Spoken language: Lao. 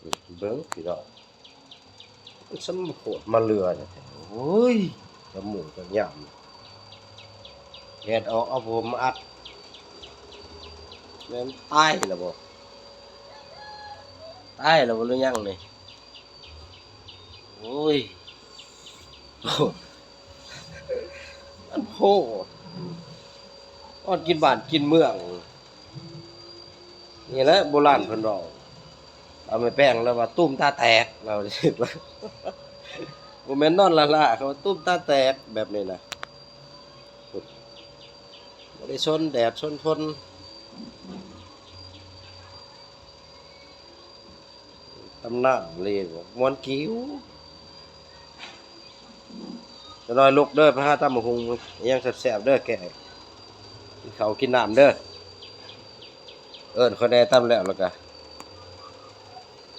ເບິ່ງພີ່ນ້ອງ ມັນຊ່ຳໂຫດມາເຫຼືອແທ້. ໂອ້ຍ ຈະໝູກຈະຍາມ ແດດອອກເອົາຜົມອັດ ແມ່ນຕາຍແລ້ວບໍ່? ຕາຍແລ້ວບໍ່ ຫຼືຍັງນີ້? ໂອ້ຍ ໂອ້ ມັນໂພດ ອອດກິນບ້ານກິນເມືອງ. ນີ້ແຫຼະໂບລານເພິ່ນເວົ້າ ເອົາແມ່ແປ້ງລາວວ່າຕຸ້ມຕາແຕກ ລາວ ບໍ່ແມ່ນນອນລ້າໆ ເຂົາວ່າຕຸ້ມຕາແຕກແບບນີ້ນະ. ບໍ່ໄດ້ຊົນແດດຊົນຝົນ. ຕຳນານເລີຍ ມ່ວນກິ່ວ. ຈັກໜ່ອຍລຸກເດີ ໄປຫາຕຳບັກຫຸ່ງຫຍັງແຊບໆເດີ ແກ ກິນເຂົ້າກິນນ້ຳເດີ. ເອີ້ນຂ້ອຍແດ່ ຕຳແລ້ວ ແລ້ວກະ